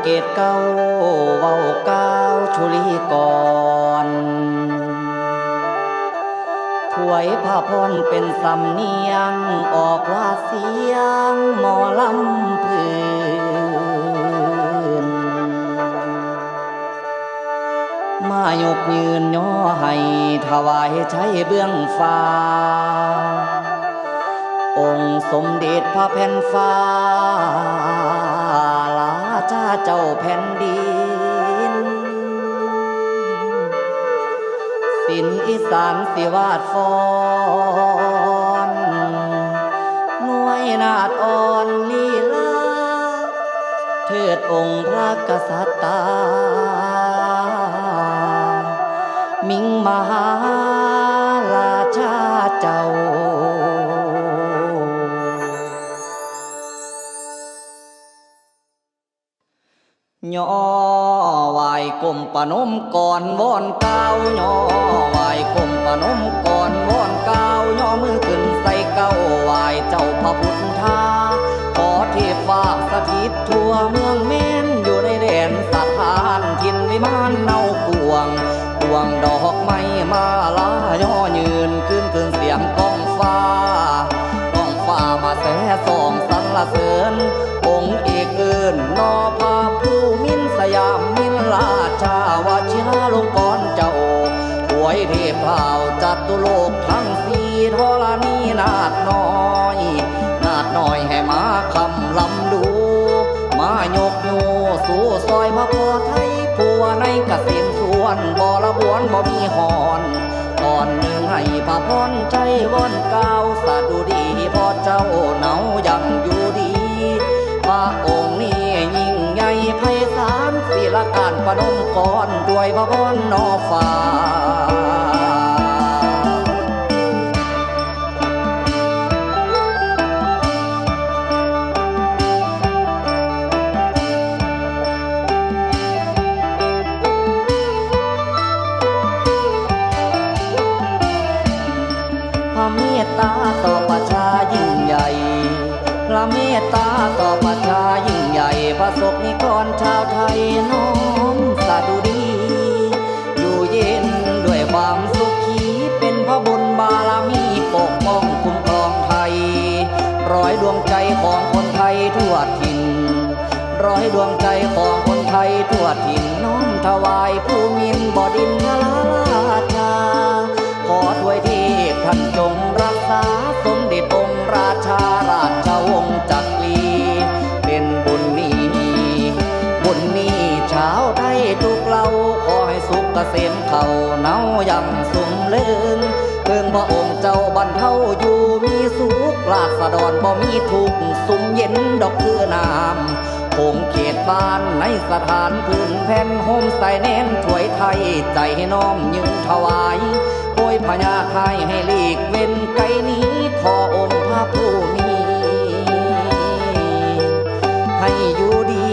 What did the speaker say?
ເກດເກົ້າ ເວົ້າກ່າວຊຸລີກອນ ຖວາຍພະພອນເປັນສຳນຽງ ອອກວ່າສຽງໝໍລຳພື້ນ ມາຍົກຍືນຍໍໃຫ້ ຖວາຍໄທເບື້ອງຟ້າ ອົງສົມເດັດພະແຜ່ນຟ້າ ລາຊາເຈົ້າແຜ່ນດິນ ສິນອີສານສິວາດຟ້ອນ ໜ່ວຍນາດອ່ອນລີລາ ເທີດອົງພະກະສັດຕາ ມິງມະຫາລາຊາເຈົ້າ. ຍໍໄຫວ້ກົ້ມປະນົມກ່ອນວອນກ່າວ ຍໍໄຫວ້ກົ້ມປະນົມກ່ອນວອນກ່າວ ຍໍມືຂຶ້ນໃສ່ເກົ້າ ໄຫວ້ເຈົ້າພະພຸດທາ ຂໍເທພາສະຖິດທົ່ວເມືອງແມ່ນ ຢູ່ໃນແດນສະຖານຖິ່ນວິມານເນົາກວາງ ກວາງດອກໄມ້ມາລາຍໍຍືນ ຄືນຄືນສຽງກ້ອງຟ້າ ກ້ອງຟ້າມາແຊສ່ອງສັນລະເສີນ ອົງເອກເອີ້ນນໍພະພູມິນສະຫຍາມມິນລາຊາວະຊິລາລົງກອນເຈົ້າ ອວຍເທບທ້າວຈະຕຸໂລກທັງສີ່ທໍລະນີນາດນ້ອຍ ນາດນ້ອຍໃຫ້ມາຄຳລຳດູ ມາຍົກຍູ້ສູ່ຊອຍພະພໍ່ໄທ ຜູ້ວ່າໃນກະເສມສວນ ບໍ່ລະບວນບໍ່ມີຫອນ ຕອນໜຶ່ງໃຫ້ພະພອນໃຈວອນກ່າວ ສະດຸດີພໍ່ເຈົ້າເນົາຍັງຢູ່ດີ ພະອົງນີ້ຍິ່ງໃຫຍ່ໄພສານ ສີລະການປະນົມກອນ ດ້ວຍພະພອນນໍຟ້າ. ພະເມດຕາຕໍ່ປະຊາຍິ່ງໃຫຍ່ ພະເມດຕາຕໍ່ປະຊາຍິ່ງໃຫຍ່ ພະສົກນິກອນຊາວໄທນ້ອມສະດຸດີ ຢູ່ເຢັນດ້ວຍຄວາມສຸຂີ ເປັນພະບຸນບາລະມີປົກປ້ອງຄຸ້ມຄອງໄທ ຮ້ອຍດວງໃຈຂອງຄົນໄທທົ່ວຖິ່ນ ຮ້ອຍດວງໃຈຂອງຄົນໄທທົ່ວຖິ່ນ ນ້ອມຖວາຍພູມິນບໍດິນທະລາລາຊາ ຂໍທວຍເທບທ່ານຈົ່ງຮັກສາ ສົມເດັດອົງລາຊາລາຊະວົງຈັກລີ ເປັນບຸນມີ ບຸນມີຊາວໄທທຸກເຫຼົ່າ ຂໍໃຫ້ສຸກກະເສມເຂົ້າ ເນົາຍັງສຸ່ມເລີງ ເພິ່ງພະອົງເຈົ້າບັນເທົາຢູ່ມີສຸກ ລາຊະດອນບໍ່ມີທຸກ ຊຸ່ມເຢັນດອກຄືນ້ຳ ຂົງເຂດບ້ານໃນສະຖານພື້ນແຜ່ນ ໂຮມສາຍແໜ້ນຖວາຍໄທ ໃຈນ້ອມຍືນຖວາຍ ໂອຍພະຍາໄທໃຫ້ຫຼີກເວັ້ນໄກໜີ ຂໍອົງພະພູມີ ໃຫ້ຢູ່ດີ